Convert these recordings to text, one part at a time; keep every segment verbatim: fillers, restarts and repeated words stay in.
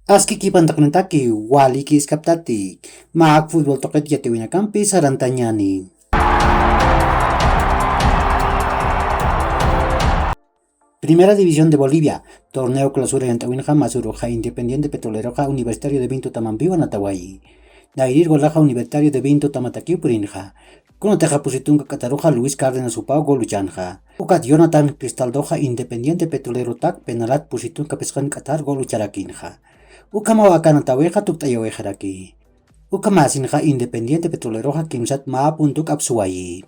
Aski kipantaqnitaki, waliki iskaptati. Maak fútbol tuqit yatiwinakampi sarantañani. Primera División de Bolivia, torneo clausura yant'awinxa masuruxa Independiente Petroleroxa Universitario de Vinto tamampiw anatawayi. Nayrir golaxa Universitario de Vinto tamatakiw purinxa. Kunatixa pusi tunka k'atharuxa Luis Cárdenas jupaw gol uchanxa. Ukat Jonathan Cristaldoxa Independiente Petrolerotak penalat pusi tunka phisqan k'athar gol ucharakinxa. Ukhamaw aka anatawixa tukt'ayawixaraki. Ukhamäsinxa Independiente Petroleroxa kimsat mä punto k'apsuwayi.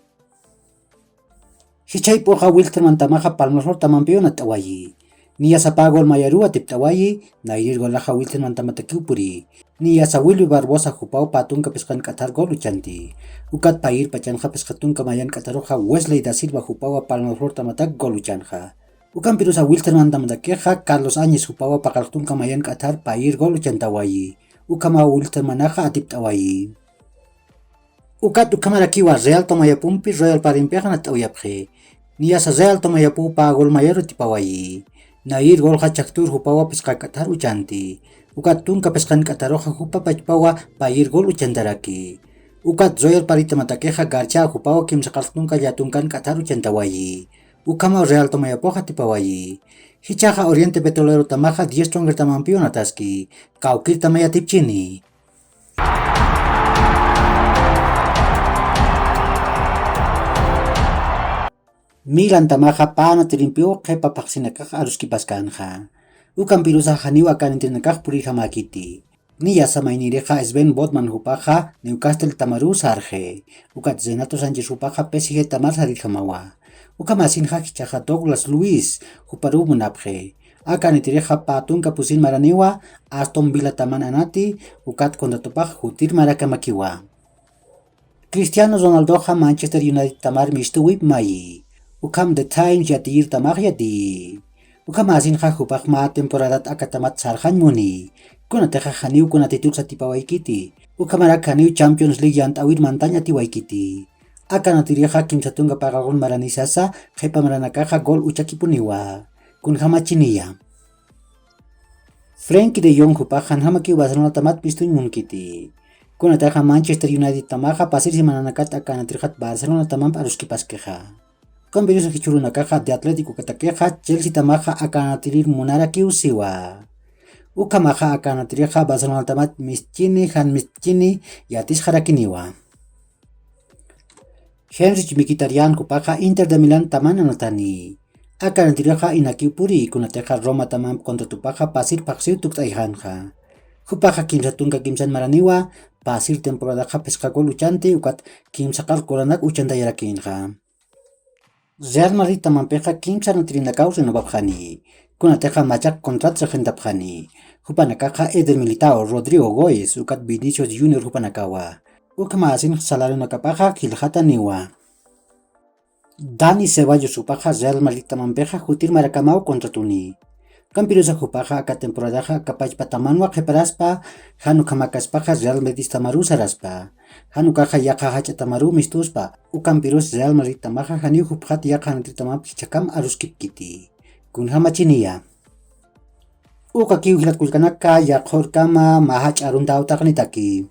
Jichhayp'uxa Wilster Mantamaxa Palmaflor tamampiw anat'awayi. Niya sapä gol mayaruw atipt'awayi, nayrir golaxa Wilster Mantamatakiw puri. Niya Sawilvi Barbosa jupaw pä tunka phisqan k'athar gol uchanti. Ukat payir pachanxa phisqa tunka mayan k'atharuxa Wesley da Silva jupawa Palmaflor tamatak gol uchanxa. Ukampirusa Wilster Mantamatakixa Carlos Áñez jupawa paqallq tunka mayan k'athar payir gol uchantawayi. Ukhamaw Wilster Manaxa atipt'awayi. Ukat ukhamarakiwa Real Tomayapumpi Royal Parimpixa anat'awayapxi. Niyasa Real Tomayapuw pä gol mayaru atipawayi. Nayrir golxa Chhajtur jupawa phisqa k'athar uchanti. Ukat tunka phisqan k'atharuxa jupa pachpawa payir gol uchantaraki. Ukat Royal Pari tamatakixa Garchá jupawa kimsaqallq tunka llätunkan k'athar uchantawayi. Ukhamaw Real Tomayapuxa atipawayi. Jichhaxa Oriente Petrolero tamaxa diez Strongest tamampiw anataski. Kawkir tamaya atipchini. Milan tamaxa pä anatirimpiw qhipa phaxsinakax aruskipaskanxa. Ukampirusa janiw aka anatirinakax purixamäkiti. Niyasa maynirixa Sven Botman jupaxa Newcastle tamaruw sarxi. Ukat Renato Sánchez jupaxa P S G tamar sarirjamawa. Ukhamäsinxa jichhaxa Douglas Luiz juparuw munapxi. Aka anatirixa pä tunka pusin maraniwa Aston Villa taman anati, ukat contratopax jutir marakamakiwa. Cristiano Ronaldoxa Manchester United tamar mistuwip mayi. Ukham The Times yatiyir tamax yatiyi. Ukhamäsinxa jupax mä temporadat akatamat sarxañ muni. Kunatixa janiw kuna titulsa atipawaykiti. Ukhamarak janiw Champions League yant'awir mantañ atiwaykiti. Aka anatirixa kimsa tunka paqallqun maranisasa qhipa maranakaxa gol uchakipuniwa. Kunjamachiniya. Frenkie de Jong jupax janjamakiw Barcelonatamat mistuñ munkiti. Kunatixa Manchester United tamaxa pasir semananakat aka anatirixat Barcelonatamamp aruskipaskixa. Ukampirusa jichhürunakaxa The Athletic ukatakixa Chelsea tamaxa aka anatirir munarakiw siwa. Ukhamaxa aka anatirixa Barcelonatamat mistchini jan mistchini yatisxarakiniwa. Heinrich Mkhitaryan jupaxa Inter de Milán taman anatani. Aka anatirixa inakiw puri kunatixa Roma tamamp contratopaxa pasir phaxsiw tukt'ayxänxa. Jupaxa kimsa tunka kimsan maraniwa, pasir temporadaxa phisqa gol uchanti ukat kimsaqallq golanak uchantayarakinxa. Real Madrid tamampixa kimsa anatirinakaw renovapxani. Kunatixa machaq contrat rejentapxani. Jupanakaxa Eder Militao, Rodrigo Goes, ukat Vinicius Junior jupanakawa. Ukhamäsinx salarionakapaxa qhillqataniwa. Dani Ceballos jupaxa Real Madrid tamampixa jutir marakamaw contratuni. Ukampirusa jupaxa aka temporadaxa aka pachpa tamanwa qhiparaspa, jan ukhamakaspaxa Real Madrid tamaruw saraspa. Jan ukaxa yaqha jach'a tamaruw mistuspa, ukampirus Real Madrid tamaxa janiw jupxat yaqha anatiritamamp jichhakam aruskipkiti. Kunjamachiniya. Ukakiw jilat kullkanaka, yaqha urkama mä jach'a aruntaw taqnitaki.